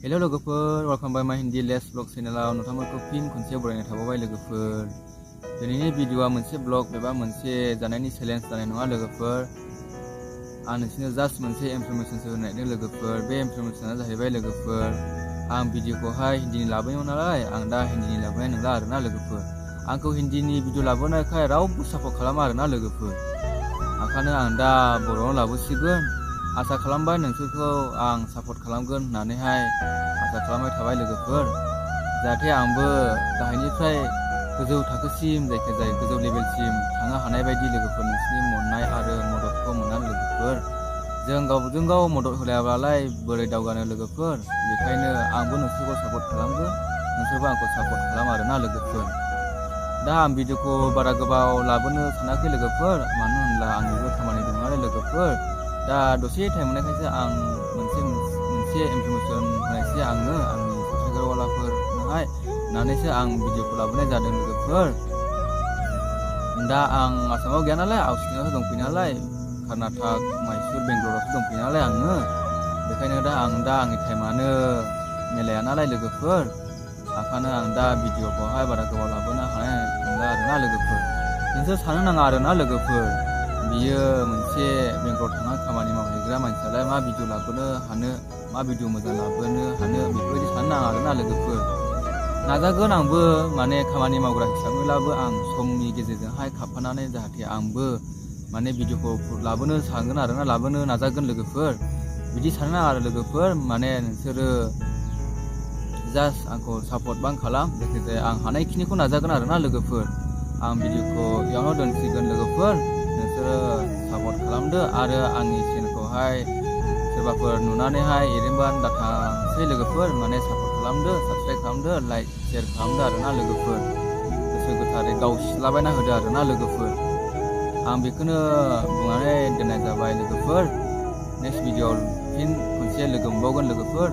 Hello लोगोफोर, welcome by my Hindi Let's Vlog channel-आव नोंथांमोनखौ फिन खनसे बरायनाय थाबावबाय लोगोफोर। दिनैनि भिडिअ'आ मोनसे ब्लग एबा मोनसे जानायनि चेलेन्ज जानाय नङा लोगोफोर। आं नोंसोरनो जास्ट मोनसे इनफरमेसनसो होनो नागिरदों लोगोफोर। बे इनफरमेसना जाहैबाय लोगोफोर, आं भिडिअ'खौहाय हिन्दीनि लाबोयोमोन नालाय, आं दा हिन्दीनि लाबोनाय नंला आरोना लोगोफोर। आंखौ हिन्दीनि भिडिअ' लाबोनायखाय रावबो सापर्ट खालामा आरोना लोगोफोर। ओंखायनो आं दा बर'आव लाबोसिगोन। आसा खालामबाय नोंसोरखौ आं सापर्ट खालामगोन होननानैहाय आसा खालामबाय थाबाय लोगोफोर, जाहाथे आंबो गाहायनिफ्राय गोजौ थाखोसिम जायखिजाया गोजौ लेभेलसिम थांनो हानाय बायदि लोगोफोर नोंसोरनि अननाय आरो मददखौ मोननानै लोगोफोर। जों गावजों गाव मदद होलायाब्लालाय बोरै दावगानो लोगोफोर। बेखायनो आंबो नोंसोरखौ सापर्ट खालामगोन, नोंसोरबो आंखौ सापर्ट खालाम आरोना लोगोफोर। दा आं भिडिअ'खौ बारा गोबाव लाबोनो सानाखै लोगोफोर, मानो होनब्ला आंनिबो खामानि दं नालाय लोगोफोर। दा दसे टाइम मोननायखायसो आं मोनसे इनफरमेसन होनायसै आंनो आंनि साबस्क्राइबारफोरनोहाय होननानैसो आं भिडिअ'खौ लाबोनाय जादों लोगोफोर। दा आं आसामाव गैया नालाय, आउटस्टेटआवसो दंफैयो नालाय, कर्नाटक, माइसुर, बेंगलरावसो दंफैयो नालाय आङो। बेखायनो दा आंनि टाइमानो मिलाया नालाय लोगोफोर। ओंखायनो आं दा भिडिअ'खौहाय बारा गोबाव लाबोनो हानाय नंला आरोना लोगोफोर। नोंसोर साननो नाङा आरोना लोगोफोर, बियो मोनसे बेंगलराव थांनानै खामानि मावहैग्रा मानसियालाय मा भिडिअ' लाबोनो हानो, मा भिडिअ' मोजां लाबोनो हानो, बेफोरबायदि साननो नाङा आरोना लोगोफोर। नाजागोन आंबो, माने खामानि मावग्रा हिसाबैब्लाबो आं समनि गेजेरजोंहाय खारफानानै जाहाथे आंबो माने भिडिअ'खौ लाबोनो सानगोन आरोना, लाबोनो नाजागोन लोगोफोर। बिदि साननो नाङा आरो लोगोफोर, माने नोंसोरो जास्ट आंखौ सापर्ट बां खालाम, जायखिजाया आं हानायखिनिखौ नाजागोन आरोना लोगोफोर। आं भिडिअ'खौ इयावनो दोनसिगोन लोगोफोर, नोंसोरो सापर्ट खालामदो आरो आंनि चेनेलखौहाय सोरबाफोर नुनानैहाय एरैनोबानो दाथांसै लोगोफोर, माने सापर्ट खालामदो, साबस्क्राइब खालामदो, लाइक शेयार खालामदो आरोना लोगोफोर। गोसो गोथारै गावसिलाबायना होदो आरोना लोगोफोर। आं बेखौनो बुंनानै दोननाय जाबाय लोगोफोर। नेक्स्ट भिडिअ'आव फिन खनसे लोगो मोनबावगोन लोगोफोर।